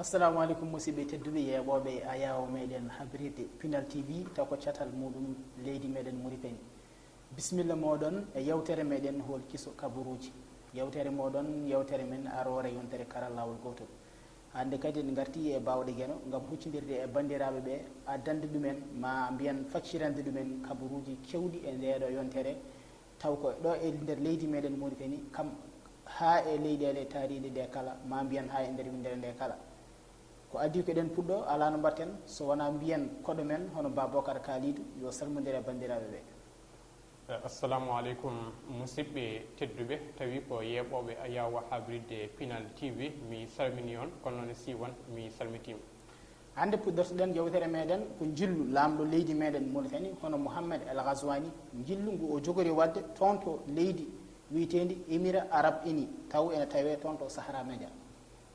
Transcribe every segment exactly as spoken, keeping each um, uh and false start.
Assalamu aleykum, musidɓe tedduɓe yeeɓooɓe ayaawo meɗen habrirde Pinal T V, taw ko catal muɗum leydi meɗen Mauritanie. Bisimilla moɗon e yewtere meɗen Hool Kiso Kaburuuji. Yewtere moɗon, yewtere men aroore yontere kala laawol gootol. Hannde kadi en ngarti e baawɗe Geno ngam huccindirde e banndiraaɓe ɓe, addande ɗumen, ma mbiyen faccirande ɗumen kaburuuji keewɗi e ndeeɗo yontere, taw ko ɗo e nder leydi meɗen Mauritanie, kam haa e leyɗeele taariiɗe ɗe kala, ma mbiyen haa e nder winndere nde kala. Ko adii ko eɗen puɗɗo, alaa no mbaɗten so wonaa mbiyen koɗo men hono Ba Bocar Kalidou, yo salmondir e banndiraaɓe ɓe. Eh, assalamu aleykum, musidɓe tedduɓe, tawi ko yeeɓooɓe ayaawo habrirde Pinal T V, mi salmini on, kono noon si won mi salmitiima. Hannde puɗɗortoɗen yewtere meɗen ko njillu laamɗo leydi meɗen Mauritanie, hono Mohamed El Ghazouani. Njillu ngu o jogori waɗde toon to leydi wiyeteendi Émirats Arabes Unis, taw ene tawee toon to Sahara Média.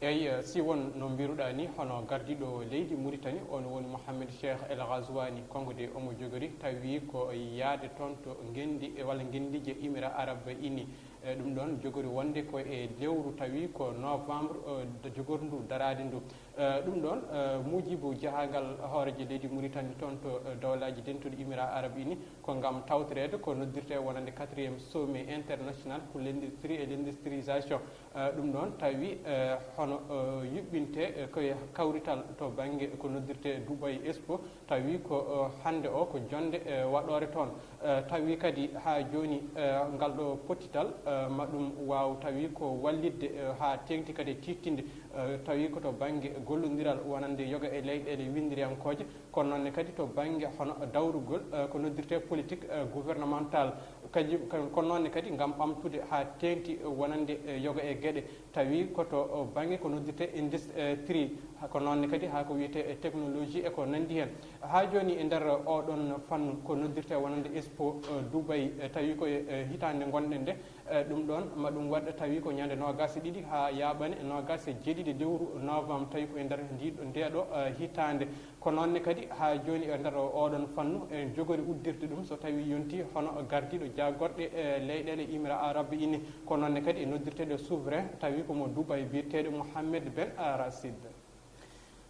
Eey, eh, si won no mbiruɗaa ni, hono gardiiɗo leydi Mauritanie, on woni Mohamed Cheikh El Ghazouani. Kanko de omo jogori, tawi ko yahde toon to ngenndi, eh, walla ngenndiije Émirats Arabes Unis. Eh, ɗum ɗoon jogori wonde ko e lewru, tawi ko novembre, eh, d-, jogorndu daraade ndu. Eh, ɗum ɗoon, eh, muujibu jahangal hooreejo leydi Mauritanie toon to, eh, Dowlaaji Dentuɗi Émirats Arabes Unis, ko ngam tawtoreede ko noddirtee wonande quatrième sommet international pour l'industrie et l'industrialisation. Eh, ɗum ɗoon tawi, eh, hono, eh, yuɓɓintee, eh, ko e kawrital to bannge ko noddirtee Dubai Expo, tawi ko, eh, hannde o ko jonnde, eh, waɗoore toon. Eh, tawi kadi haa jooni, eh, ngal ɗo pottital, eh, ma ɗum waaw tawi ko wallitde, eh, haa teeŋti kadi e tiiɗtinde, eh, tawi ko to bannge gollondiral wonande yoga e leyɗeele winndiriyankooje, kono noon ne kadi to bannge hono dawrugol, eh, ko noddirtee politique, eh, gouvernemental, kadi, kono noon ne kadi ngam ɓamtude haa teeŋti, eh, wonande, eh, yoga e geɗe, tawi ko to, oh, bannge ko noddirtee industrie, ha-, ko noon ne kadi haa ko wiyetee, eh, technologie e ko nanndi heen. Haa jooni e nder oɗon fannu ko noddirtee wonande Expo, eh, Dubai, eh, tawi ko e, eh, hitaande ngonɗen nde, eh, ɗum ɗoon ma ɗum waɗ tawi ko ñande noogaas e ɗiɗi haa yaaɓane noogaas e jeeɗiɗi lewru novembre, tawi ko e nder ndi-, ndeeɗo, eh, hitaande. Ko noon ne kadi haa jooni e nder oɗon fannu en jogori uddirde ɗum so tawi yonti hono gardiiɗo jaagorɗe, eh, leyɗeele Émirats Arabes Unis, ko noon ne kadi e noddirteeɗo souverain tawi ko mo Dubai biyeteeɗo Mohammed Ben Rashid.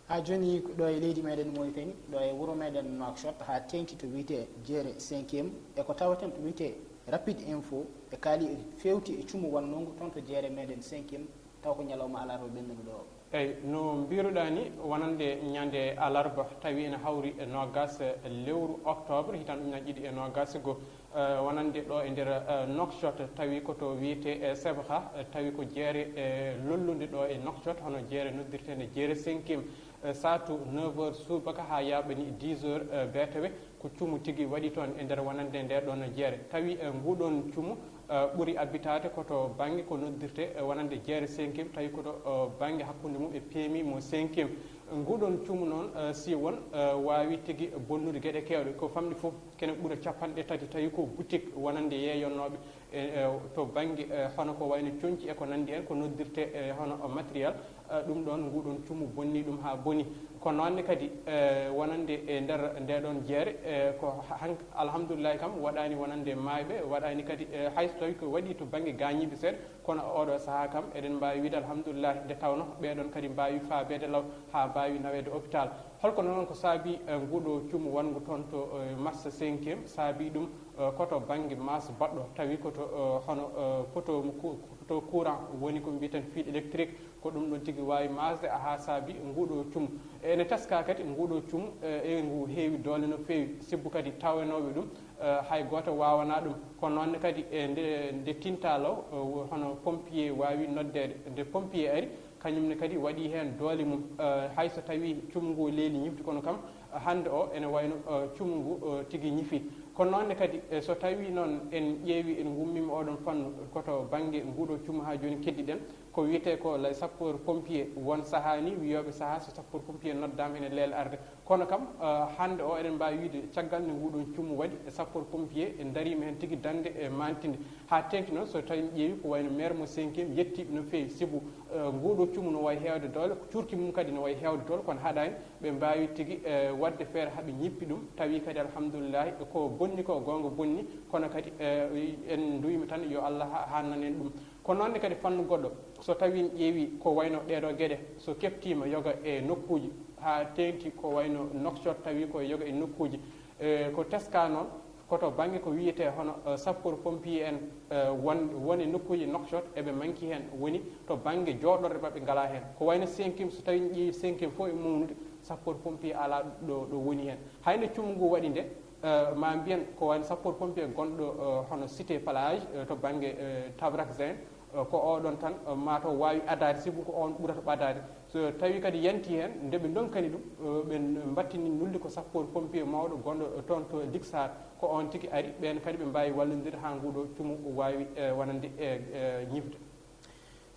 Haa jooni ko ɗo e leydi meɗen Mauritanie, ɗo e wuro meɗen Nouakchott, haa teeŋti to wiyetee jeere cinquième, e ko tawaten to wiyetee Rapide Info, ɓe kaali e feewti e cumu wonnongu toon to jeere meɗen cinquième, taw ko ñalawma alarba ɓennuɗo ɗo o. Eey, no mbiruɗaa ni, wonande ñande alarba, tawi ene hawri e noogaas lewru octobre, hitaande ujunaaji ɗiɗi e noogaas e goo, eh, wonande ɗo e nder, eh, Nouakchott, tawi ko to wiyetee, eh, Sebha, eh, tawi ko jeere, eh, lollunde ɗo e Nouakchott, hono jeere noddirteende jeere cinquième, eh, saatu neuf heures subaka haa yaaɓani dix heures, eh, beetawe, ko cumu tigi waɗi toon e nder wonande nde ɗoon jeere. Tawi, eh, nguɗoon cumu, eh, ɓuri abbitaade ko to bannge ko noddirtee, eh, wonande jeere cinquième, tawi ko to, eh, bannge hakkunde mum e P M I mo cinquième. Nguɗoon cumu noon, eh, si won, eh, waawi tigi bonnude geɗe keewɗe, ko famɗi fof kene ɓura capanɗe tati, tawi ko boutique wonande yeeyonnooɓe, e, e, to bannge, e, hono ko wayno coñci e ko nanndi en, ko noddirtee, e, hono matériel, e, ɗum ɗoon nguɗoon cumu bonni ɗum haa boni. Ko noon ne kadi, e, wonande e nder nde ɗoon jeere, e, ko han-, alhamdulillahi kam waɗaani wonande maayɓe, waɗaani kadi, e, hay so tawi ko waɗi to bannge gaañiiɓe seeɗa, kono oɗo sahaa kam eɗen mbaawi wiyde alhamdulillahi, nde tawnoo ɓee ɗoon kadi mbaawi faabeede law haa mbaawi naweede hôpital. Holko noon ko saabii, e, nguɗo cumu wonngu toon to, e, mars cinquième, saabii ɗum, e, ko to bannge maas baɗɗo, tawi ko to, e, hono, e, poto mo ku-, poto courant woni ko mbiyeten fil électrique, ko ɗum ɗoon tigi waawi maasde haa saabii nguɗo cumu. Ene teskaa kadi nguɗo cumu, e, e ngu heewi doole no feewi, sibu kadi tawanooɓe ɗum, e, hay gooto waawanaa ɗum. Kono noon ne kadi e nde, nde tinta law, e, hono pompier waawi noddeede. Nde pompier ari, kañum ne kadi waɗi heen doole mum, eh, hay so tawii cumu ngu leeli ñifti, kono kam, eh, hannde o ene wayno, eh, cumu ngu, eh, tigi ñifi. Kono noon ne kadi, eh, so tawii noon en ƴeewi, en ngummiima oɗon fannu, ko to bannge nguɗo cumu haa jooni keddiɗen, ko wiyetee ko les sapeurs pompiers, won sahaa ni wiyooɓe sahaa so sapeurs pompiers noddaama ene leela arde. Kono kam, eh, hannde o eɗen mbaawi wiyde caggal nde nguɗon cumu waɗi, e sapeurs pompiers e ndariima heen tigi dañde e maantinde. Haa teeŋti noon, so tawii en ƴeewi ko wayno maire mo cinquième yettiiɓe no feewi, sibu, eh, nguɗo cumu no wayi heewde doole, cuurki mum kadi no wayi heewde doole, kono haɗaani ɓe mbaawi tigi, eh, waɗde feere haa ɓe ñippi ɗum, tawi kadi alhamdulillahi ko bonni ko goonga bonni, kono kadi, eh, en nduwiima tan yo Allah ha-, haannan en ɗum. Ko noon ne kadi fannu goɗɗo, so tawii en ƴeewii ko wayno ɗeeɗoo geɗe, so keftiima yoga e nokkuuji, haa teeŋti ko wayno Nouakchott, tawi ko yoga e nokkuuji, e ko teskaa noon, ko to bannge ko wiyetee hono, eh, sapeurs pompiers en, eh, won, won e nokkuuji Nouakchott, eɓe manki heen, woni to bannge jooɗorde maɓɓe ngalaa heen. Ko wayno cinquième, so tawii en ƴeewii cinquième fof e mawnude, sapeurs pompiers alaa ɗo, ɗo woni heen. Hayno cumu ngu waɗi nde, eh, ma mbiyen ko wayno sapeurs pompiers gonɗo, eh, hono Cité Plage, eh, to bannge, eh, Tabrak Zain, eh, ko oɗon tan, eh, ma taw waawi adaade, sibu ko on ɓurata ɓadaade. So tawi kadi yanti heen, nde ɓe ndonkani ɗum, eh, ɓe mbattini nulde ko sapeurs pompiers mawɗo gonɗo, eh, toon to Liksar, ko on tigi ari, ɓeen kadi ɓe mbaawi wallondirde haa nguɗo cumu waawi, eh, wonande, eh, eh, ñifde.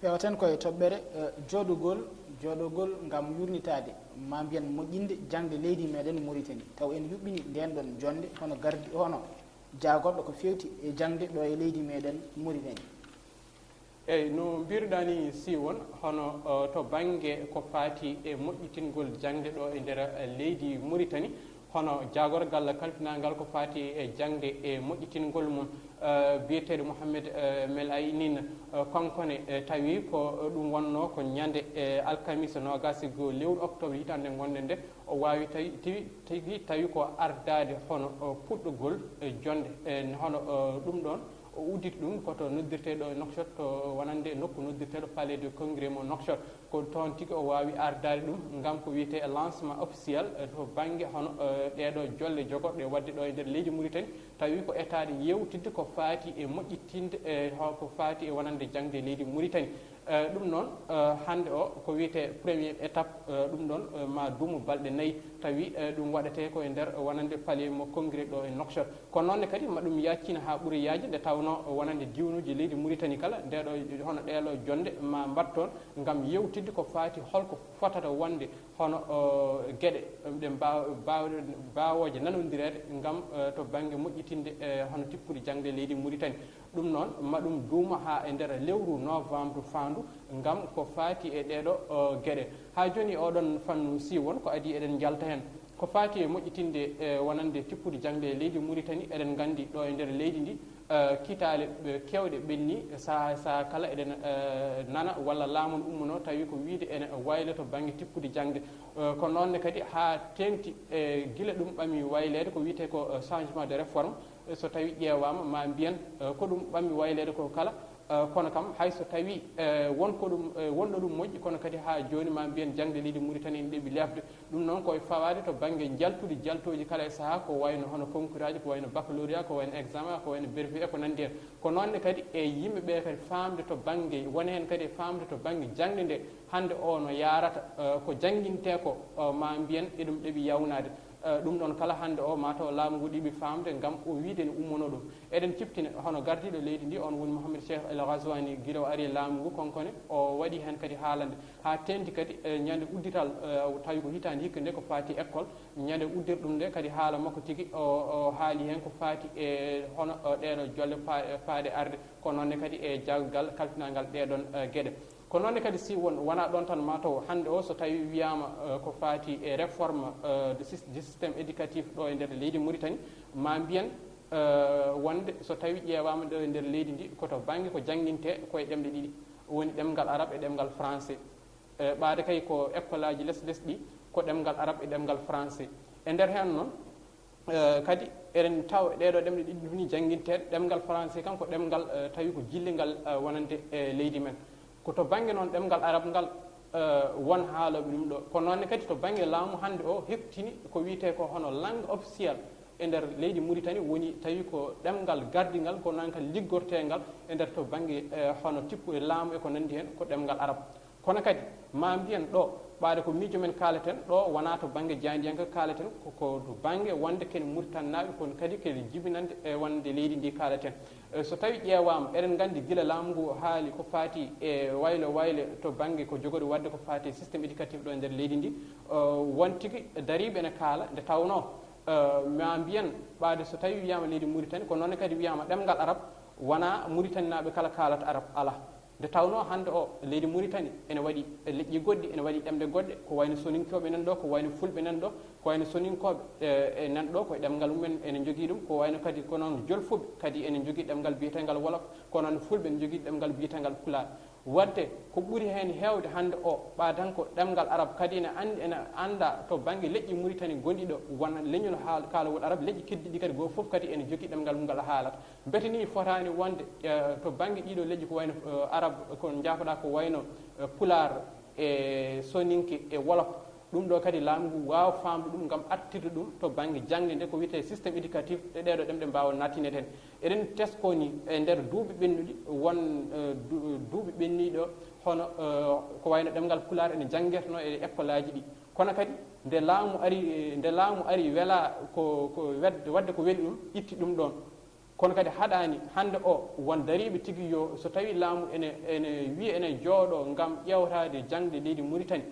Fewaten koye toɓɓere, eh, jooɗugol, jooɗogol ngam yurnitaade, ma mbiyen moƴƴinde jaŋde leydi meɗen Mauritanie. Taw en yuɓɓini ndeen ɗon jonnde hono gardi, hono jaagorɗo ko feewti e jaŋde ɗo e leydi meɗen Mauritanie. Eyi, no mbiruɗaa ni, si won hono, eh, to bannge ko faati e moƴƴitingol jaŋde ɗo e nder, eh, leydi Mauritanie, hono jaagorgal kalfinaangal ko faati e jaŋde e moƴƴitingol mum, eh, biyeteeɗo Mohamed, eh, Mel Aynin, eh, kanko ne, eh, tawi ko ɗum wonnoo ko ñande, eh, alkamisa noogaas e goo lewru octobre hitaande nde ngonɗen nde, o waawi tawi, tawi, tigi tawi ko ardaade hono, eh, puɗɗogol, eh, jonnde, eh, hono, eh, ɗum ɗoon o udditi ɗum ko to noddirtee ɗo e Nouakchott, to wonande nokku noddirteeɗo Palais de Congrès mo Nouakchott. Ko toon tigi o waawi ardaade ɗum, ngam ko wiyetee lancement officiel, eh, to bannge hono, eh, ɗeeɗo jolle jogorɗe waɗde ɗo e nder leydi Mauritanie, tawi ko etaade yeewtidde ko faati e moƴƴitinde, e ho-, ko faati e wonande jaŋde leydi Mauritanie. Eh, ɗum noon, eh, hannde o ko wiyetee première étape, eh, ɗum ɗoon, eh, ma duumo balɗe nayi, tawi, eh, ɗum waɗetee ko e nder wonande palais mo Congrès ɗo e Nouakchott. Ko noon ne kadi ma ɗum yaccina haa ɓuri yaajde, nde tawnoo wonande diiwnuuji leydi Mauritanie kala, ndeeɗo, hono ɗeeɗo jonnde ma mbaɗ toon ngam yeewtidde ko faati holko fotata wonde hono, o, geɗe ɗe mbaaw-, baawɗe, baawooje nanondireede ngam, eh, to bannge moƴƴitinde, eh, hono tippude jaŋde leydi Mauritanie. Ɗum noon, ma ɗum duuma haa e nder lewru novembre faandu ngam ko faati e ɗeeɗo, o, geɗe. Haa jooni oɗon fannu si won ko adii eɗen njalta heen. Ko faati e moƴƴitinde, e wonande tippude jaŋde e leydi Mauritanie, eɗen nganndi ɗo e nder leydi ndi, eh, kitaale, eh, keewɗe ɓenni, sahaa, sahaa kala eɗen, eh, nana walla laamu no ummunoo, tawi ko wiyde ene wayla to bannge tippude jaŋde. Eh, ko noon ne kadi haa teeŋti, eh, gila ɗum ɓami wayleede, ko wiyetee ko, eh, changement de réforme. Eh, so tawi ƴeewaama, ma mbiyen, eh, ko ɗum ɓami wayleede ko kala, eh, kono kam hay so tawi, eh, won ko ɗum, eh, wonɗo ɗum moƴƴi, kono kadi haa jooni ma mbiyen jaŋde leydi Mauritanie ene ɗeɓi leefde. Ɗum noon ko e fawaade to bannge njaltude jaltooji kala e sahaa, ko wayno hono concours aji, ko wayno baccalauréat, ko wayno examen, ko wayno brevet e ko nanndi heen. Ko noon ne kadi e yimɓe ɓe kadi faamde to bannge, woni heen kadi e faamde to bannge jaŋde nde hannde o no yaarata, eh, ko janngintee ko, eh, ma mbiyen eɗum ɗeɓi yawnaade. Eh, ɗum ɗoon kala hannde o ma taw laamu ngu ɗeɓi faamde ngam o wiyde ene ummonoo ɗum. Eɗen ciftina hono gardiiɗo leydi ndi, on woni Mohamed Cheikh El Ghazouani, gila o ari e laamu ngu, konkone o waɗi heen kadi haalande. Haa teeŋti kadi, eh, ñande uddital, eh, tawi ko hitaande hikka nde ko faati école, ñande uddirɗum nde kadi haala makko tigi o, o haali heen ko faati e hono, o, ɗeeɗo jolle pa-, paaɗe arde, ko noon ne kadi e jaggal kalfinangal ɗeeɗoon, eh, geɗe. Ko noon ne kadi si won, wonaa ɗoon tan ma taw hannde o so tawi wiyaama, eh, ko faati e réforme, eh, de sys-, du système éducatif ɗo e nder leydi Mauritanie, ma mbiyen, eh, wonde so tawi ƴeewaama ɗo e nder leydi ndi ko to bannge ko janngintee ko e ɗemɗe ɗiɗi, woni ɗemngal arab e ɗemngal français. Eh, ɓaade kay ko école aji les les ɗi ko ɗemngal arab e ɗemngal français. E nder heen noon, eh, kadi eɗen tawa ɗeeɗo ɗemɗe ɗiɗi ɗum ni jannginteeɗe, ɗemngal français kam ko ɗemngal, eh, tawi ko jillingal, eh, wonande e leydi men. Ko to bannge noon ɗemngal arab ngal, eh, won haalooɓe ɗum ɗo. Ko noon ne kadi to bannge laamu hannde o heɓtini ko wiyetee ko hono langue officielle e nder leydi Mauritanie woni tawi ko ɗemngal gardingal, ko noon kadi liggorteengal e nder to bannge, eh, hono tippu e laamu e ko nanndi heen ko ɗemngal arab. Kono kadi, ma mbiyen ɗo, ɓaade ko miijo men kaalaten, ɗo wonaa to bannge jaayndiyanke kaalaten, ko, ko to bannge wonde ken Mauritannaaɓe, kono kadi kadi jibinande e wonde leydi ndi kaalaten. E so tawi ƴeewaama, eɗen nganndi gila laamu ngu haali ko faati e waylo wayle to bannge ko jogori waɗde ko faati e système éducatif ɗo e nder leydi ndi, o, won tigi dariiɓe ene kaala, nde tawnoo, e, ma mbiyen, ɓaade so tawi wiyaama leydi Mauritanie, ko noon kadi wiyaama ɗemngal arab, wonaa Mauritannaaɓe kala kaalata arab, alaa. Nde tawnoo hannde o, leydi Muritani ene waɗi leƴƴi goɗɗi, ene waɗi ɗemɗe goɗɗe, ko wayno Soninkooɓe nan ɗo, ko wayno Fulɓe nan ɗo, ko wayno Soninkooɓe e nan ɗo, ko e ɗemngal mumen ene njogii ɗum, ko wayno kadi ko noon Jolfuɓe kadi ene njogii ɗemngal biyeteengal Wolof, ko noon Fulɓe ene njogii ɗemngal biyeteengal Pulaar. Waɗde ko ɓuri heen heewde hannde o, ɓaadan ko ɗemngal Arab kadi ene anndi, ene anndaa to bannge leƴƴi Muritani gonɗi ɗo, wona leñol haal-, kaalawol Arab, leƴƴi keddiiɗi kadi goo fof kadi ene njogii ɗemngal mum ngal haalata. Mbete nii fotaani wonde to bannge ɗiɗo leƴƴi ko wayno Arab, ko njaafoɗaa ko wayno Pulaar e Soninke e Wolof, ɗum ɗo kadi laamu ngu waawa faamde ɗum ngam artirde ɗum to bannge jaŋde nde ko wiyetee système éducatif ɗe ɗeeɗo ɗemɗe mbaawa naattineede heen. Eɗen teskoo nii e nder duuɓi ɓennuɗi won duuɓi ɓennuɗi ɗo hono ko wayno ɗemngal Pulaar ene janngertenoo e ekkolaaji ɗi. Kono kadi nde laamu ari, nde laamu ari welaa ko, ko waɗde, waɗde ko weli ɗum, itti ɗum ɗoon. Kono kadi haɗaani hannde o won dariiɓe tigi yo so tawii laamu ene, ene wiya ene jooɗoo ngam ƴeewtaade jaŋde leydi Muritani,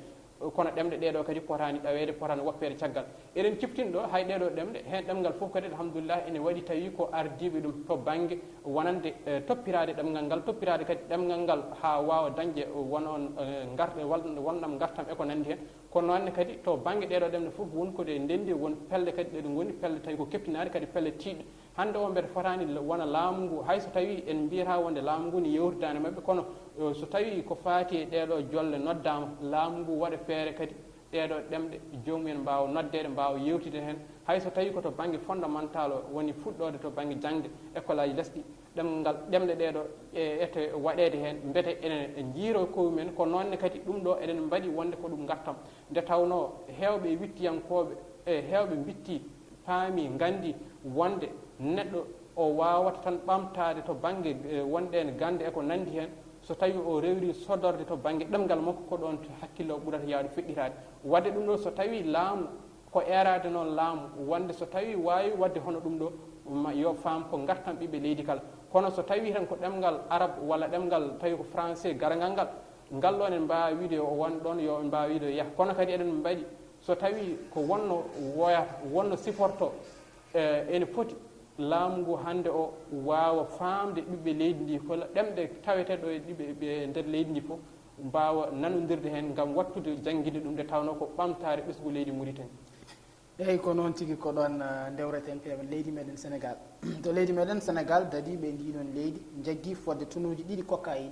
kono ɗemɗe ɗeeɗo kadi potaani ɗaweede, potaani woppeede caggal. Eɗen ciftina ɗo hay ɗeeɗo ɗemɗe, heen ɗemngal fof kadi alhamdulillah ene waɗi tawi ko ardiiɓe ɗum to bannge wonande toppiraade ɗemngal ngal, toppiraade kadi ɗemngal ngal haa waawa dañde won oon ngar-, won ɗam ngartam e ko nanndi heen. Kono noon ne kadi to bannge ɗeeɗo ɗemɗe fof won ko ɗe ndenndi, won pelle kadi ɗe ɗe ngoni, pelle tawi ko keptinaaɗe kadi pelle tiiɗɗe. Hannde o mbeɗa fotaani wona laamu ngu, hay so tawii en mbiyataa wonde laamu ngu ne yewtidaani maɓɓe, kono so tawii ko faati e ɗeeɗo jolle noddaama, laamu ngu waɗa feere kadi ɗeeɗo ɗemɗe joomum en mbaawa noddeede, mbaawa yewtide heen, hay so tawii ko to bannge fondamental o woni fuɗɗoode to bannge jaŋde, école aji lesɗi, ɗemngal, ɗemɗe ɗeeɗo e ete waɗeede heen, mbete ene njiiroo koye mumen, ko noon ne kadi ɗum ɗo eɗen mbaɗi wonde ko ɗum ngartam. Nde tawnoo heewɓe e wittiyankooɓe, e heewɓe mbitti, paami, nganndi wonde neɗɗo o waawata tan ɓamtaade to bannge wonɗeen gannde e ko nanndi heen, so tawii o rewri sodorde to bannge ɗemngal makko, ko ɗoon hakkille o ɓurata yaawde feɗɗitaade. Waɗde ɗum ɗo, so tawii laamu ko eeraade noon laamu, wonde so tawii waawi waɗde hono ɗum ɗo, ma yo faam ko ngartam ɓiɓɓe leydi kala. Kono so tawii tan ko ɗemngal Arab walla ɗemngal tawi ko Français garangal ngal, ngal ɗoon en mbaawa wiide yo o won ɗoon, yo en mbaawa wiide yo yah. Kono kadi eɗen mbaɗi, so tawii ko wonno woyata, wonno siforto, e, ene foti laamu ngu hannde o waawa faamde ɓiɓɓe leydi ndi, ko la-, ɗemɗe taweteeɗe ɗo e ɓiɓɓe, ɓe nder leydi ndi fof, mbaawa nanondirde heen ngam waɗtude jannginde ɗum nde tawnoo ko ɓamtaare ɓesngu leydi Muritani. Eeyi, ko noon tigi, ko ɗoon, ah, ndewreten peewal leydi meɗen Senegaal. To leydi meɗen Senegaal, dadiiɓe e ndii ɗoon leydi njaggii fodde tonuuji ɗiɗi cocaïne.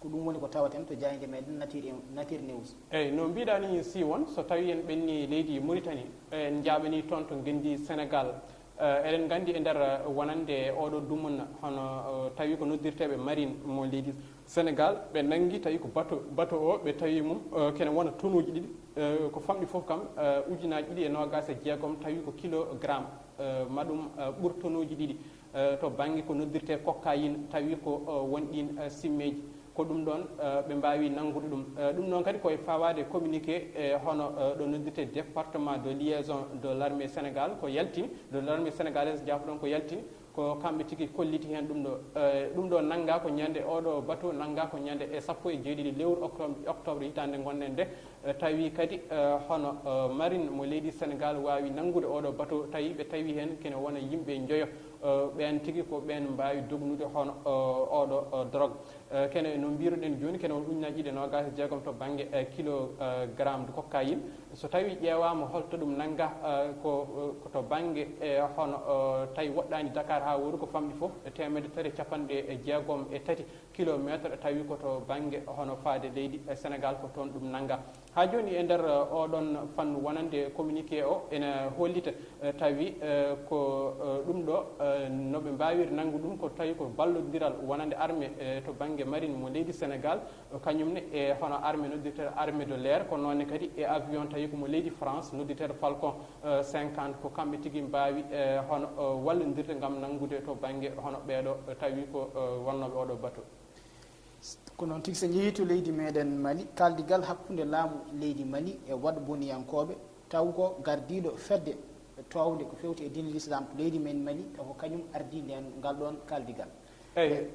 Ko ɗum woni ko tawaten to jaaynde meɗen Nature, Nature News. Eeyi, no mbiɗa ni, si won, so tawii en ɓenni leydi Muritani, en njaaɓanii toon to ngenndi Senegaal. Eh, eɗen nganndi e nder, eh, wonande oɗo dumunna, hono, eh, tawi ko noddirteeɓe marine mo leydi Senegaal, ɓe nanngi tawi ko bato, bato o, ɓe tawi mum, eh, kene wona tonuuji ɗiɗi, eh, ko famɗi fof kam, eh, ujunaaji ɗiɗi e noogaas e jeegom, tawi ko kilogramme, eh, maɗum, eh, ɓur tonuuji ɗiɗi, eh, to bannge ko noddirtee cocaïne, tawi ko, eh, won ɗiin, eh, simmeeji. Ko ɗum ɗoon, eh, ɓe mbaawi nanngude ɗum. Eh, ɗum noon kadi ko e fawaade communiqué, e hono, eh, ɗo noddirtee département de liaison de l'armée Sénégal ko yaltini, de l'armée sénégalaise, jaafoɗon, ko yaltini, ko kamɓe tigi kolliti heen ɗum ɗo. Eh, ɗum ɗo nanngaa ko ñande, oɗo bato nanngaa ko ñande e sappo e jeeɗiɗi lewru octobre, octobre hitaande ngonɗen nde. Eh, tawi kadi, eh, hono, eh, marine mo leydi Senegaal waawi nanngude oɗo bato, tawi ɓe tawi heen kene wona yimɓe njoyo. Eh, ɓeen tigi ko ɓeen mbaawi dognude hono, eh, oɗo, eh, drogue. Eh, kene no mbiruɗen jooni, kene won ujunaaji ɗiɗi e noogaas e jeegom to bannge, eh, kilo, eh, gramme de cocaïne. So tawi ƴeewaama holto ɗum nannga, eh, ko, eh, ko to bannge, eh, hono, eh, tawi woɗɗaani Dakar haa wooɗi ko famɗi fof, e teemedde tati e capanɗe jeegom e tati kilometre, tawi ko to bannge hono faade leydi, eh, Senegaal ko toon ɗum nannga. Haa jooni e nder, eh, oɗon fannu wonande communiqué o ene hollita, eh, tawi, eh, ko, eh, ɗum ɗo, eh, no ɓe mbaawiri nanngu ɗum ko tawi ko ballondiral wonande armée, eh, to bannge marine mo leydi Senegaal, eh, kañum ne e hono armée noddirteeɗo armée de l'air, ko noon ne kadi e avion tawi ko mo leydi France noddirteeɗo Falcon, eh, cinquante, ko kamɓe tigi mbaawi, eh, hono, eh, wallondirde ngam nanngude to bannge hono ɓeeɗo, eh, tawi ko, eh, wonnooɓe oɗo bato. Ko noon tigi, so njehii to leydi meɗen Mali, kaaldigal hakkunde laamu leydi Mali e waɗboniyankooɓe, taw ko gardiiɗo fedde toowde ko fewti e diine Lislaam to leydi men Mali, taw ko kañum ardii ndeen, ngal ɗoon kaaldigal. Eeyi.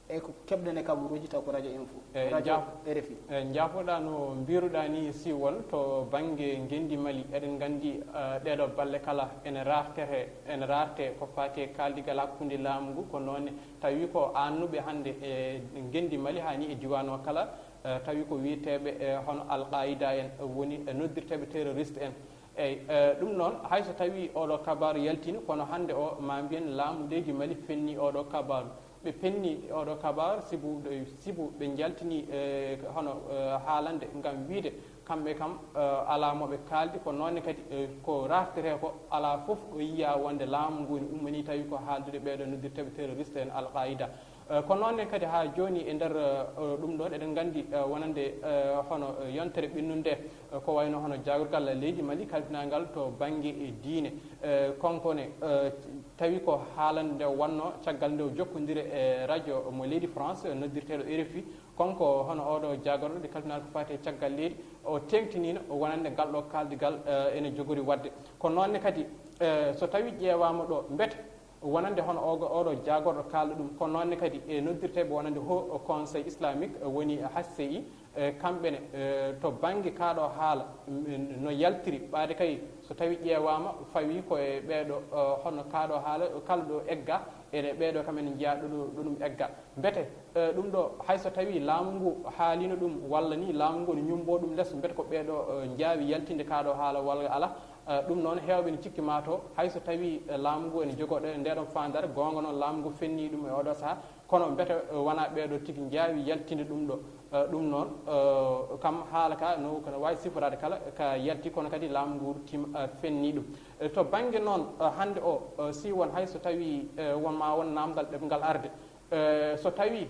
E E ko keɓɗen e kabaruuji taw ko Radio Info, Eh, radio jaaf- R F I. E njaafoɗaa no mbiruɗaa ni, siiwol to bannge ngenndi Mali. Eɗen nganndi eh, ɗeeɗo balle kala ene raartete, ene raarte ko faati e kaaldigal hakkunde laamu ngu. Ko noon tawi ko aannuɓe hannde e ngenndi Mali haa ni e diiwaan o kala, eh, tawi ko wiyeteeɓe e hono Al Qaida en, woni e noddirteeɓe terroriste en. Eyi, eh, ɗum noon, hay so tawi oɗo kabaaru yaltini, kono hannde o ma mbiyen laamu leydi Mali fenni oɗo kabaaru. Ɓe penni oɗo kabaaru sibu, sibu ɓe njaltini eh, hono eh, haalande ngam wiide kamɓe kam eh, alaa mo ɓe kaaldi. Ko noon ne kadi eh, ko raartete ko alaa fof ɗo yiya wonde laamu ngu ne ummanii tawi ko haaldude ɓeeɗo noddirteeɓe terroriste en Al Qaida. Eh, ko noon ne kadi haa jooni e nder eh, ɗum ɗoon eɗen nganndi eh, wonande eh, hono eh, yontere ɓinnunde eh, ko wayno hono jaagorgal leydi Mali kalfinangal to bannge e diine. Eh, konko ne eh, tawi ko haalande nde wannoo caggal nde o jokkondire e radio mo leydi France eh, noddirteeɗo R F I. Konko hono oɗo jaagorɗo nde kalfinaaka ko faati e caggal leydi, o teeŋtiniino wonande ngal ɗo kaaldigal eh, ene jogori waɗde. Ko noon ne kadi eh, so tawi ƴeewaama ɗo mbete wonande hono ogo oɗo jaagorɗo kaalɗo ɗum, ko noon ne kadi e noddirteeɓe wonande Haut Conseil Islamique eh, woni H C I, eh, kamɓe ne eh, to bannge kaaɗo haala mm, no yaltiri ɓaade kay so tawi ƴeewaama fawi ko e ɓeeɗo eh, hono kaaɗo haala kala ɗo egga ene ɓeeɗo kam ene njiya ɗo ɗo ɗum egga. Mbete eh, ɗum ɗo hay so tawi laamu ngu haalino ɗum walla ni laamu ngu ne ñumbo ɗum les, mbete ko ɓeeɗo eh, njaawi yaltinde kaaɗo haala walla ala. Eh, ɗum noon heewɓe ne cikki ma to hay so tawi eh, laamu ngu ene jogo ɗe- ndeɗon faandare, goonga noon laamu ngu fenni ɗum e oɗo saha, kono mbete eh, wona ɓeeɗo tigi njaawi yaltinde ɗum ɗo. Eh, ɗum noon eh, kam haala ka no kono wawi siforaade kala ka yalti, kono kadi laamu ngu tim eh, fenni ɗum. Eh, to bannge noon eh, hannde o eh, si won hay so tawi eh, won ma won namdal ɗemngal arde, eh, so tawi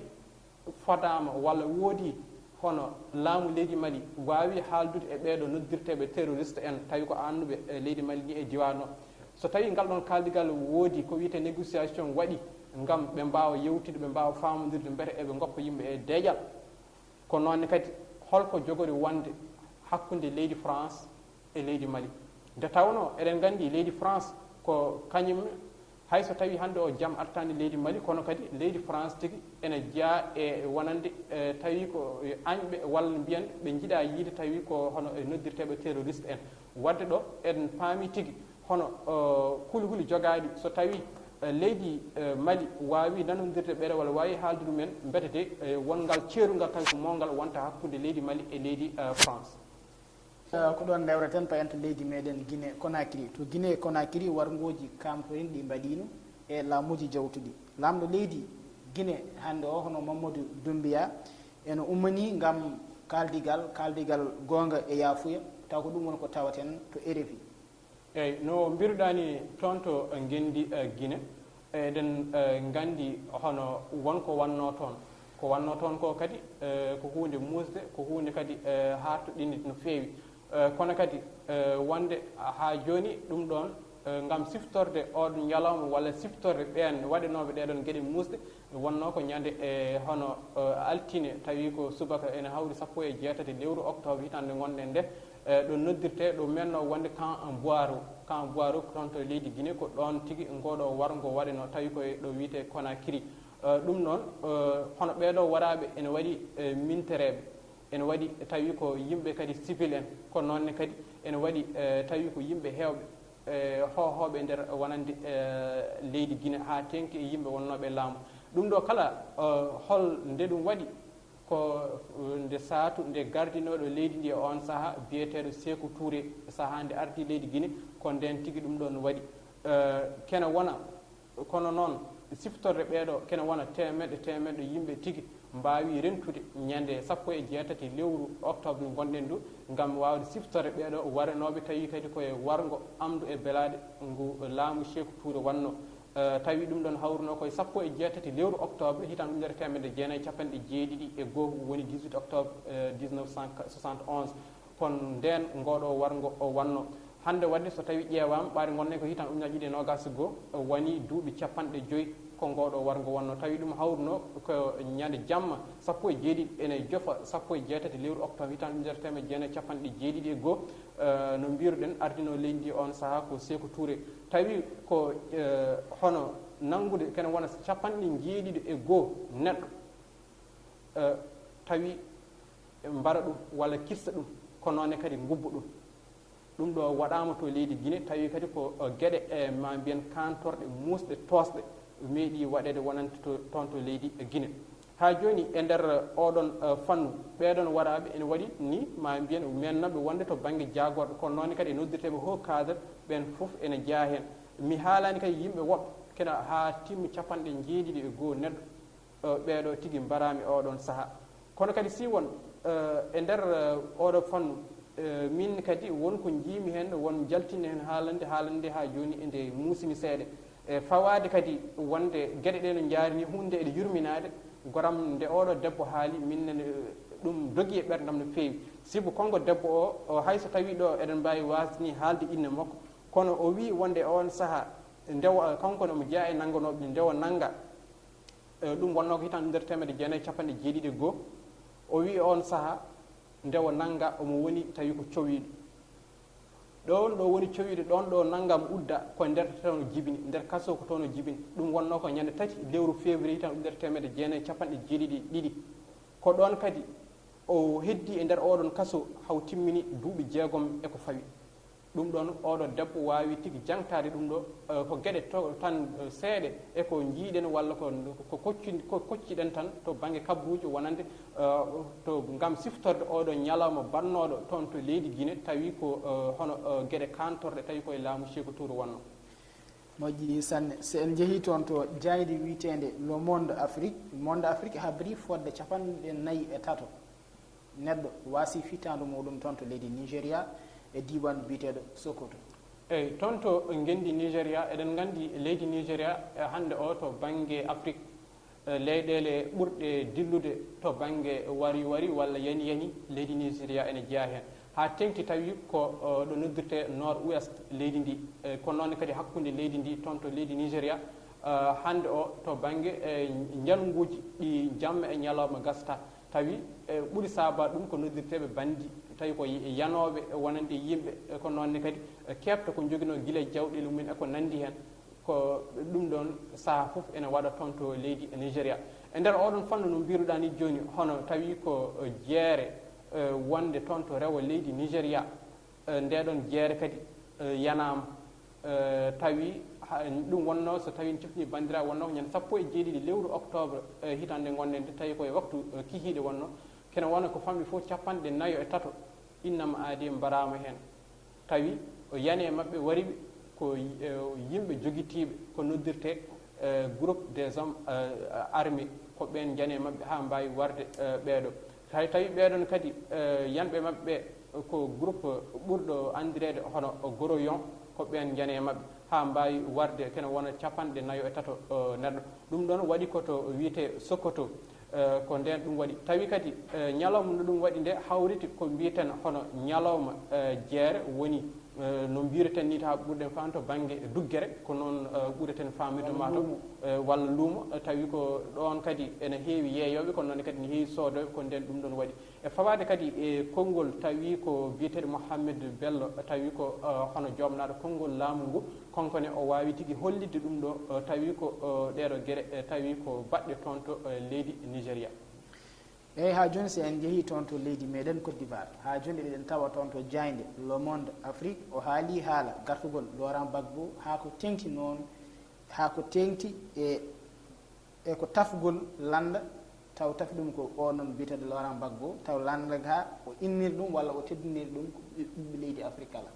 fodaama walla woodi hono laamu leydi Mali waawi haaldude e ɓeeɗo noddirteeɓe terroriste en tawi ko aannuɓe e leydi Mali ni e diiwaan o. So tawi ngal ɗoon kaaldigal woodi ko wiyetee négociation waɗi ngam ɓe mbaawa yewtide, ɓe mbaawa faamondirde mbete eɓe ngoppa yimɓe e deeƴal. Ko noon ne kadi holko jogori wonde hakkunde leydi France e leydi Mali? Nde tawnoo eɗen nganndi leydi France ko kañum hay so tawi hannde o jam artaani leydi Mali, kono kadi leydi France tigi ene jeyaa e wonande eh, tawi ko eh, añɓe walla mbiyen ɓe njiɗa yiide tawi ko hono e noddirteeɓe terroriste en. Waɗde ɗo eɗen paami tigi hono eh, kulhuli jogaaɗi so tawi eh, leydi eh, Mali waawi nanondirde ɓeeɗo walla waawi haalde ɗumen, mbete de eh, won ngal ceerungal tawi ko mawngal wonta hakkunde leydi Mali e leydi eh, France. Eh, ko ɗoon ndewreten payanto leydi meɗen Guinée Conakry. To Guinée Conakry warngooji kamporin ɗi mbaɗiino e laamuuji jawtuɗi. Laamɗo leydi Guinée hannde o hono Mamadou Doumbouya ene ummanii ngam kaaldigal, kaaldigal goonga e yaafuya, taw ko ɗum woni ko tawaten to R F I. Eyi, no mbiruɗaa ni toon to ngenndi eh, Guinée, eɗen eh, nganndi hono won ko wannoo toon. Ko wannoo toon ko kadi eh, ko huunde muusde, ko huunde kadi eh, haartoɗinde no feewi. Eh, kono kadi eh, wonde haa jooni ɗum ɗoon eh, ngam siftorde oɗo ñalawma walla siftorde ɓeen waɗanooɓe ɗeɗon geɗe muusɗe, wonnoo ko ñande e hono eh, altine, tawi ko subaka ene hawri sappo e jeetati lewru octobre hitaande nde ngonɗen nde, eh, ɗo noddirtee ɗo menno wonde Camp Boiro. Camp Boiro ko toon to leydi Guinée, ko ɗoon tigi ngoɗo warngo waɗanoo, tawi ko e ɗo wiyetee Conakry. Eh, ɗum noon eh, hono ɓeeɗo waraaɓe ene waɗi eh, mintereeɓe, ene waɗi tawi ko yimɓe kadi civil en, kono noon ne kadi ene waɗi eh, tawi ko yimɓe heewɓe eh, hoohooɓe nder wonande eh, leydi Guinée haa teeŋti e yimɓe wonnooɓe e laamu. Ɗum ɗo kala eh, hol nde ɗum waɗi? Ko eh, nde saatu nde gardinooɗo leydi ndi e oon sahaa biyeteeɗo Seeku Tuure, sahaa nde ardi leydi Guinée, ko ndeen tigi ɗum ɗoon waɗi. Eh, kene wona, kono noon siftorde ɓeeɗo kene wona teemeɗɗe teemeɗɗe yimɓe tigi mbaawi rentude ñande sappo e jeetati lewru octobre ndu ngonɗen ndu, ngam waawde siftorde ɓeeɗo waranooɓe tawi kadi ko e warngo amdu e belaaɗe ngu laamu Seeku Tuure wannoo. Eh, tawi ɗum ɗoon hawruno koye sappo e jeetati lewru octobre hitaande ujunere teemedde jeenayi e capanɗe jeeɗiɗi e goo, woni dix-huit octobre eh, dix-neuf cent soixante et onze. Ko ndeen ngooɗo warngo o wannoo. Hannde waɗde so tawi ƴeewaama, ɓaade ngonɗen ko hitaande ujunaaji ɗiɗi e noogaas e goo, woni duuɓi capanɗe joyi ko ngooɗo warngo wonnoo. Tawi ɗum hawruno ko ñande jamma sappo e jeeɗiɗi ene jofa sappo e jeetati lewru octobre hitaande ujunere teemedde jeenayi e capanɗe jeeɗiɗi e goo. Eh, no mbiruɗen, ardinoo leydi ndi oon sahaa ko Seeku Tuure. Tawi ko eh, hono nanngude kene wona capanɗe jeeɗiɗi e goo neɗɗo eh, tawi mbara ɗum walla kirsa ɗum, ko noone kadi ngubba ɗum. Ɗum ɗo waɗaama to leydi Guinée, tawi kadi ko, eh, geɗe, eh, ma mbiyen kantorɗe muusɗe, toosɗe, meeɗi waɗeede wonande to, toon to leydi Guinée. Haa jooni e nder, eh, oɗon, eh, fannu, ɓeeɗon waraaɓe ene waɗi ni ma mbiyen mennooɓe wonde to bannge jaagorɗe, kono noon kadi e noddirteeɓe haut cadre, ɓeen fof ene jeyaa heen. Mi haalaani kadi yimɓe woɓɓe kene haa timmi capanɗe jeeɗiɗi e goo neɗɗo, eh, ɓeeɗo tigi mbaraami oɗon sahaa. Kono kadi si won, eh, e nder, eh, oɗo fannu, eh, min kadi won ko njiimi heen, won jaltinɗe heen haalande, haalande haa jooni ende muusini seeɗa. E fawaade kadi wonde geɗe ɗe no njaari ni, huunde eɗe yurminaade, goram nde oɗo debbo haali, min nene, eh, ɗum dogi e ɓerndam no feewi. Sibu konngo debbo o, o hay so tawi ɗo eɗen mbaawi waasde ni haalde inne makko, kono o wii wonde oon sahaa ndewa, kanko ne omo jeyaa e nannganooɓe ndewa nannga. Eh, ɗum wonnoo ko hitaande nder teemedde jeenayi capanɗe jeeɗiɗi e goo. O wii oon sahaa ndewa nannga omo woni tawi ko cowiiɗo. Ɗoon ɗo woni cowiiɗo, ɗoon ɗo nanngam udda, ko nder toon o jibini, nder kaso ko toon o jibini. Ɗum wonnoo ko ñande tati lewru février hitaande ujunere teemedde jeenayi capanɗe jeeɗiɗi e ɗiɗi. Ko ɗoon kadi o heddi e nder oɗon kaso haw timmini duuɓi jeegom e ko fawi. Ɗum ɗoon oɗo debbo waawi tigi jaŋtaade ɗum ɗo, eh, ko geɗe to, tan, eh, seeɗe e ko njiiɗen walla ko, ko kocci-, ko kocciɗen tan to bannge kabaruuji wonande, eh, to ngam siftorde oɗo ñalawma bannooɗo toon to leydi Guinée, tawi ko, eh, hono, eh, geɗe kaantorɗe, tawi ko e laamu Sékou Touré wonnoo. Moƴƴi sanne. So en njehii toon to jaaynde wiyeteende Le Monde Afrique, Monde Afrique habri fodde capanɗe nayi e tato neɗɗo waasi fitaandu muuɗum toon to leydi Nigeria e diiwaan biyeteeɗo Sokoto. Eyi, toon to ngenndi Nigeria, eɗen nganndi leydi Nigeria, e hannde o to bannge Afrik, e leyɗeele ɓurɗe dillude to bannge wari wari walla yani yani, leydi Nigeria ene jeyaa heen. Haa teeŋti tawi ko, o, ɗo noddirtee Nord Ouest leydi ndi, e, ko noon kadi hakkunde leydi ndi toon to leydi Nigeria, e, hannde o to bannge, e, njalnguuji ɗi jamma e ñalawma gasata. Tawi, e, ɓuri saabaa ɗum ko noddirteeɓe banndi, tawi ko y-, yanooɓe wonande yimɓe, e, ko noon ne kadi, e, keɓta ko njoginoo gila e jawɗeele mum en e ko nanndi heen. Ko ɗum ɗoon sahaa fof ene waɗa toon to leydi Nigeria. E nder oɗon fannu no mbiruɗaa ni jooni, hono tawi ko, e, jeere, e, wonde toon to rewo leydi Nigeria, e, nde ɗoon jeere kadi, e, yanaama, e, tawi ha, ɗum wonnoo, so tawi en ciftinii banndiraaɓe, wonnoo ko ñande sappo e jeeɗiɗi lewru octobre, e, hitaande ngonɗen nde, tawi ko e waktu, e, kikiiɗe wonnoo, kene wona ko famɗi fof capanɗe nayo e tato innama aadi mbaraama heen. Tawi o yani e maɓɓe wariɓe ko, e, yimɓe jogitiiɓe ko noddirtee, e, groupe des hommes, e, armés, ko ɓeen njani e maɓɓe haa mbaawi warde, e, ɓeeɗo. Hay tawi ɓeeɗon kadi, e, yanɓe maɓɓe ko groupe ɓurɗo anndireede hono Goroyon, ko ɓeen njani e maɓɓe haa mbaawi warde kene wona capanɗe nayo e tato, e, neɗɗo. Ɗum ɗoon waɗi ko to wiyetee Sokoto, e, ko ndeen ɗum waɗi. Tawi kadi, e, ñalawma no ɗum waɗi nde hawriti ko mbiyeten hono ñalawma, e, jeere woni, e, no mbiyirten ni taa ɓurɗen faamde to bannge duggere, ko noon, e, ɓureten faamde walla maa to, luumo. E, walla luumo, e, tawi ko ɗoon kadi ene heewi yeeyooɓe, kono noon kadi ne heewi soodooɓe, ko ndeen ɗum ɗoon waɗi. E fawaade kadi e konngol tawi ko biyeteeɗo Mohamed Bello, tawi ko, eh, hono joomnaaɗo konngol laamu ngu, konkone o waawi tigi hollitde ɗum ɗo, eh, tawi ko, eh, ɗeeɗo geɗe, eh, tawi ko baɗɗe toon to, eh, leydi Nigeria. Eeyi, haa jooni, so en njehii toon to leydi meɗen Côte d'Ivoire, haa jooni eɗen tawa toon to jaaynde Le Monde Afrique, o haali haala gartugol Laurent Gbagbo, haa ko teeŋti noon, haa ko teeŋti e e ko tafgol lannda, taw tafi ɗum ko o noon biyeteeɗo Laurent Gbagbo, taw lannda ka o inniri ɗum walla o teddiniri ɗum ko ɓi-, ɓiɓɓe leydi Afrik kala,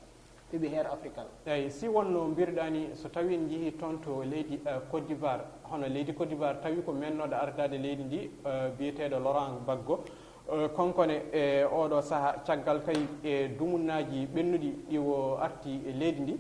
ɓiɓɓe heero Afrik kala. Eeyi, si wonno mbiruɗaa ni, so tawi en njehii toon to leydi, eh, Côte d'Ivoire, hono leydi Côte d'Ivoire tawi ko mennooɗo ardaade leydi ndi, eh, biyeteeɗo Laurent Gbagbo, eh, konkone e oɗo sahaa, caggal kay e dumunnaaji ɓennuɗi ɗi o arti e leydi ndi,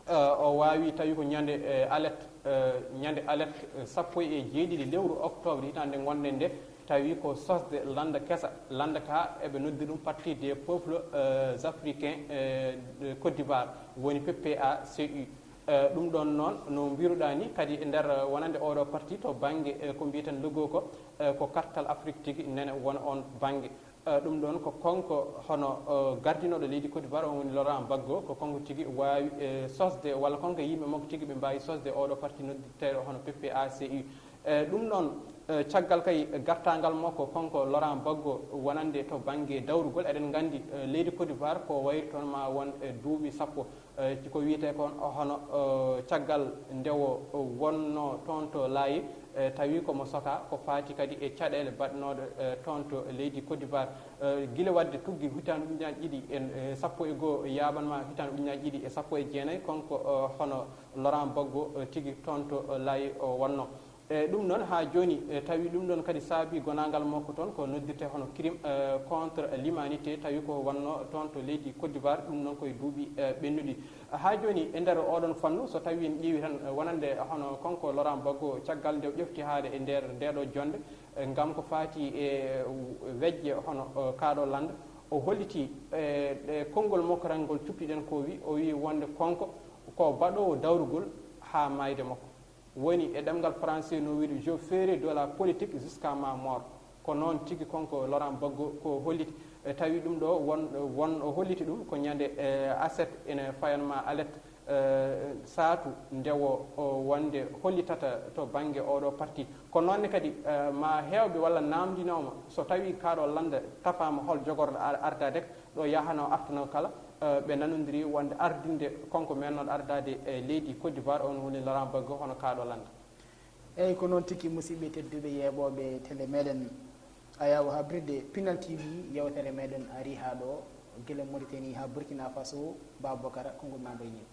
eh, o waawi tawi ko ñande, eh, alet, eh, ñande alet, eh, sappo e jeeɗiɗi lewru octobre hitaande ngonɗen nde, tawi ko sosde lannda kesa, lannda ka eɓe noddi ɗum Parti des Peuples, eh, Africains, eh, de Côte d'Ivoire, woni P P A C U. Eh, ɗum ɗoon noon, no mbiruɗaa ni, kadi e nder, eh, wonande oɗo parti to bannge, eh, ko mbiyeten logo ko, eh, ko kartal Afrik tigi nene wona oon bannge. Eh, ɗum ɗoon ko kanko hono, eh, gardinooɗo leydi Côte d'Ivoire, on woni Laurent Gbagbo, ko kanko tigi waawi, eh, sosde, walla kanko e yimɓe makko tigi ɓe mbaawi sosde oɗo parti noddirteeɗo hono P P A C U. E ɗum noon, e, caggal kay gartaangal makko, kanko Laurent Gbagbo, wonande to bannge dawrugol, eɗen nganndi, e, leydi Côte d'Ivoire ko wayri toon ma won, e, duuɓi sappo, e, ko wiyetee kon hono, e, caggal nde o wonno toon to Laye, e, tawi ko mo soka ko faati kadi e caɗeele baɗnooɗe, e, toon to leydi Côte d'Ivoire. E, gila waɗde tuggi hitaande ujunaaji ɗiɗi e, e sappo e goo, yaaɓan ma hitaande ujunaaji ɗiɗi e sappo e jeenayi, kanko, e, hono Laurent Gbagbo, e, tigi toon to, e, Laye o wonno. E ɗum noon, haa jooni, e, tawi ɗum ɗoon kadi saabi gonaangal makko toon ko noddirtee hono crime, e, contre l'humanité, tawi ko wonno toon to leydi Côte d'Ivoire, ɗum noon koye duuɓi, e, ɓennuɗi. Haa jooni, e nder oɗon fannu, so tawi en ƴeewi tan, e, wonande hono kanko Laurent Gbagbo, caggal nde o ƴefti haala e nder ndeeɗo jonnde, e, ngam ko faati e wejje hono, e, kaaɗo lannda, o holliti, e, e konngol makko rangol cuptiɗen ko wi, o wi wonde kanko ko baɗoowo dawrugol haa maayde makko. Woni e ɗemngal français no wiide, je ferai de la politique jusqu'à ma mort. Ko noon tigi kanko Laurent Gbagbo ko holliti. E, tawi ɗum ɗo won, won o holliti ɗum ko ñande, e, aset ene fayanma alet, e, saatu nde o, o wonde hollitata to bannge oɗo parti. Ko noon ne kadi, e, ma heewɓe walla naamndinooma so tawi kaaɗo lannda tafaama hol jogorɗo ar-, ardaade, ɗo yahanoo artanoo kala, e, ɓe nanondiri wonde ardinde kanko mennooɗo ardaade e leydi Côte d'Ivoire, on woni Laurent Gbagbo hono kaaɗo lannda. Eeyi, ko noon tigi, musidɓe tedduɓe yeeɓooɓe télé meɗen Ayaw Habrirde Pinal T V, yewtere meɗen ari haa ɗo, gila Mauritanie haa Burkina Faso, Babacar, konngol ma mbayni.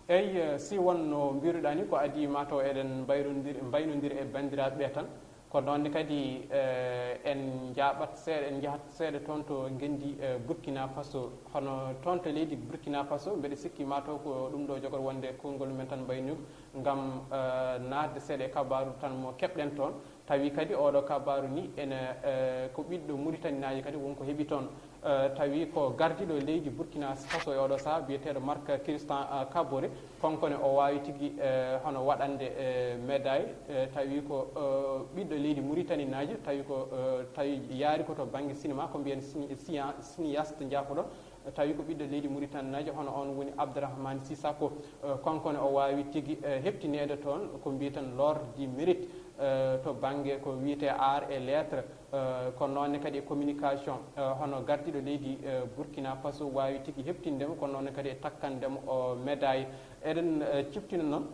Eyi, eh, si won no mbiruɗaa ni, ko adii mataw eɗen mbayrondir-, mbaynondir e banndiraaɓe ɓe tan. Ko noon ne kadi, eh, en njaaɓat seeɗa, en njahat seeɗa toon to ngenndi, eh, Burkina Faso. Hono toon to leydi Burkina Faso, mbeɗa sikki mataw ko ɗum ɗo jogor wonde konngol men tan mbaynoygu ngam, eh, naatde seeɗa e kabaaru tan mo keɓɗen toon. Tawi kadi oɗo kabaaru ni ene, eh, ko ɓiɗɗo Muritaninaajo kadi won ko heɓi toon. Eh, tawi ko gardiiɗo leydi Burkina Faso e oɗo sahaa, biyeteeɗo Marc Christian, eh, Kaboré, kanko ne o waawi tigi, eh, hono waɗande, eh, médaille, eh, tawi ko, eh, ɓiɗɗo leydi Muritaninaajo, tawi ko, eh, tawi yaari ko to bannge sinema, ko mbiyen sini-, siya-, cinéaste, jaafoɗon, tawi ko ɓiɗɗo leydi Muritaninaajo, hono on woni Abdourahmane Sissako, eh, kanko ne o waawi tigi, eh, heɓtineede toon ko mbiyeten l'ordre du mérite, eh, to bannge ko wiyetee art et lettres. Eh, kono noon ne kadi e communication, eh, hono gardiiɗo leydi, eh, Burkina Faso waawi tigi heɓtinde mo, kono noon ne kadi e takkande mo, o, médaille. Eɗen, eh, ciftina noon,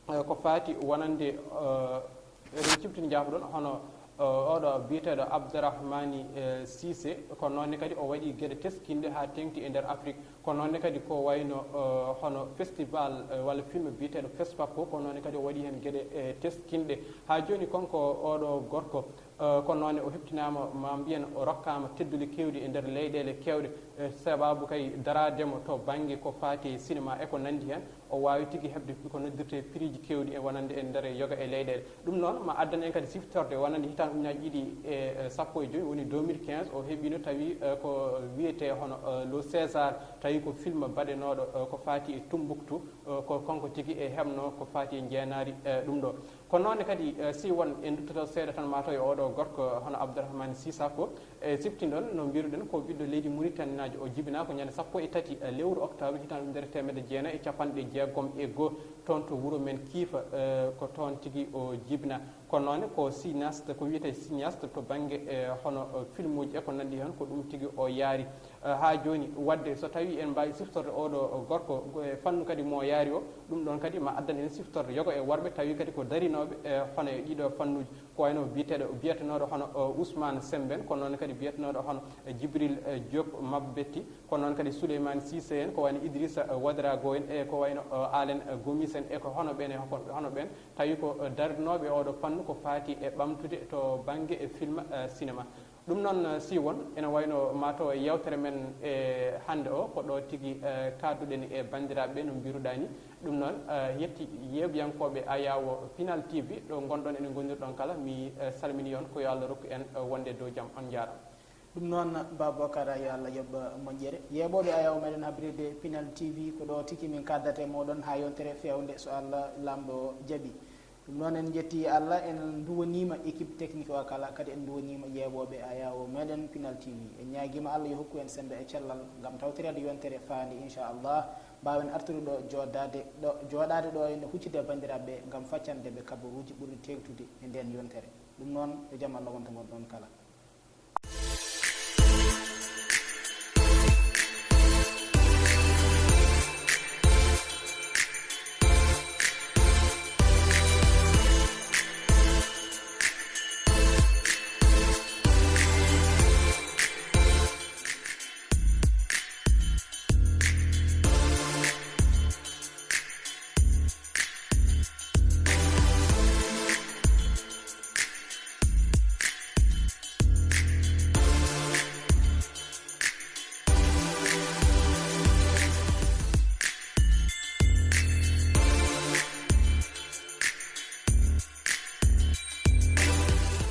eh, ko faati wonande, eh, eɗen ciftina, jaafoɗon, hono, eh, oɗo biyeteeɗo Abdourahmani, eh, Cissé, kono noon ne kadi o waɗi geɗe teskinɗe haa teeŋti e nder Afrik. Kono noon ne kadi ko wayno, eh, hono festival, eh, walla film biyeteeɗo Fespaco, kono noon ne kadi o waɗi heen geɗe, eh, teskinɗe. Haa jooni kanko oɗo gorko, eh, kono noon ne o heɓtinaama, ma mbiyen o rokkaama teddule keewɗe e nder leyɗeele keewɗe, eh, sababu kay daraade mo to bannge ko faati e sinema e ko nanndi heen. O waawi tigi heɓde ko noddirtee prix ji keewɗi e wonande e nder yoga e leyɗeele. Ɗum noon, ma addan en kadi siftorde wonande hitaande ujunaaji ɗiɗi e sappo e joy, woni deux mille quinze, o heɓino tawi, eh, ko wiyetee hono, eh, Le César, tawi ko film baɗenooɗo, eh, ko faati e Tumbuktu, eh, ko kanko tigi e heɓno ko faati e njeenaari, eh, ɗum ɗo. Kono noon kadi, eh, si won en nduttoto seeɗa tan mataw e oɗo gorko hono Abdourahmane Sissako, e siftinɗon no mbiruɗen ko ɓiɗɗo leydi Muritaninaajo, o jibinaa ko ñande sappo e tati, eh, lewru octobre hitaande ujunere teemedde jeenayi e capanɗe jeegom e goo, toon to wuro men Kiifa, eh, ko toon tigi o jibinaa. Kono noon ko cinéaste, ko wiyetee cinéaste to bannge, eh, hono, eh, filmuuji e ko nanndi heen, ko ɗum tigi o yaari. Eh, haa jooni, waɗde so tawii en mbaawi siftorde oɗo gorko, go-, e fannu kadi mo yaari o, ɗum ɗoon kadi ma addan en siftorde yoga e worɓe, tawi kadi ko darinooɓe, eh, hono e ɗiɗo fannuuji, ko wayno biyeteeɗo, biyetenooɗo hono, eh, Ousmane Sembène, kono noon kadi biyetenooɗo hono, eh, Djibril, eh, Diop Mabbetti, kono noon kadi Souleymane Cissé en, ko wayno Idrissa, eh, Ouedraogo en, e ko wayno, eh, Alain, eh, Gomis en, e ko hono ɓeen, e ko hono ɓeen, tawi ko, eh, darinooɓe oɗo fannu ko faati e ɓamtude to bannge e film, eh, cinéma. Ɗum noon, eh, si won, ene wayno mataw e yewtere men e hannde o, ko ɗo tigi, eh, kaadduɗen e banndiraaɓe ɓe no mbiruɗaa ni. Ɗum noon, eh, yetti yeeɓiyankooɓe Ayawo Pinal T V, ɗo ngonɗon ene ngonirɗon kala, mi, eh, salmini on, ko yo Allah rokku en, eh, wonde dow jam. On njaaraama. Ɗum noon, Babacar, yo Allah yoɓ moƴƴere. Yeeɓooɓe Ayawo meɗen habrirde Pinal T V, ko ɗo tigi min kaaddata e mooɗon haa yontere feewnde, so Allah Laamɗo jaɓi. Ɗum noon, en njetti Allah, en nduwaniima équipe technique o kala, kadi en nduwaniima yeeɓooɓe Ayawo meɗen Pinal T V. En ñaagiima Allah yo hokku en semmbe e cellal ngam tawtoreede yontere faande, inchallah. mbaawen artude ɗo jooɗaade ɗo jooɗaade ɗo ene hucciti e banndiraaɓe ɓe ngam faccande ɓe kabaruuji ɓurɗi teeŋtude e ndeen yontere. Ɗum noon, yo jam Allah wonto mon ɗoon kala.